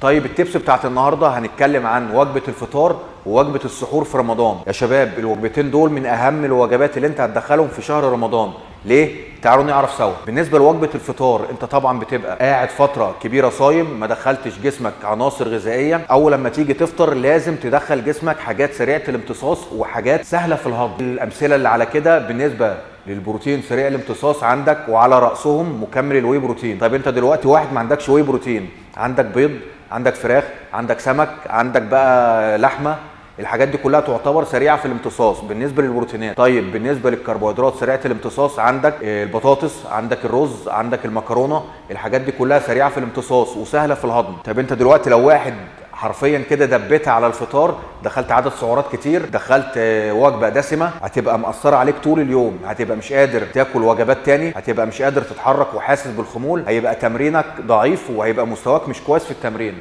طيب ال tips بتاعت النهارده هنتكلم عن وجبة الفطار ووجبه السحور في رمضان. يا شباب الوجبتين دول من اهم الوجبات اللي انت هتدخلهم في شهر رمضان. ليه؟ تعالوا نعرف سوا. بالنسبة لوجبه الفطار، انت طبعا بتبقى قاعد فترة كبيرة صايم، ما دخلتش جسمك عناصر غذائيه. اول لما تيجي تفطر لازم تدخل جسمك حاجات سريعة الامتصاص وحاجات سهلة في الهضم. الامثلة اللي على كده بالنسبة للبروتين سريع الامتصاص عندك، وعلى راسهم مكمل ال whey protein. طيب انت دلوقتي واحد ما عندكش whey protein، عندك بيض، عندك فراخ، عندك سمك، عندك بقى لحمه، الحاجات دي كلها تعتبر سريعة في الامتصاص بالنسبة للبروتينات. طيب بالنسبة للكربوهيدرات سريعة الامتصاص، عندك البطاطس، عندك الرز، عندك المكرونه، الحاجات دي كلها سريعة في الامتصاص وسهلة في الهضم. طيب انت دلوقتي لو واحد حرفيا كده دبيتها على الفطار، دخلت عدد سعرات كتير، دخلت وجبة دسمة، هتبقى مأثره عليك طول اليوم، هتبقى مش قادر تاكل وجبات تاني، هتبقى مش قادر تتحرك وحاسس بالخمول، هيبقى تمرينك ضعيف وهيبقى مستواك مش كويس في التمرين.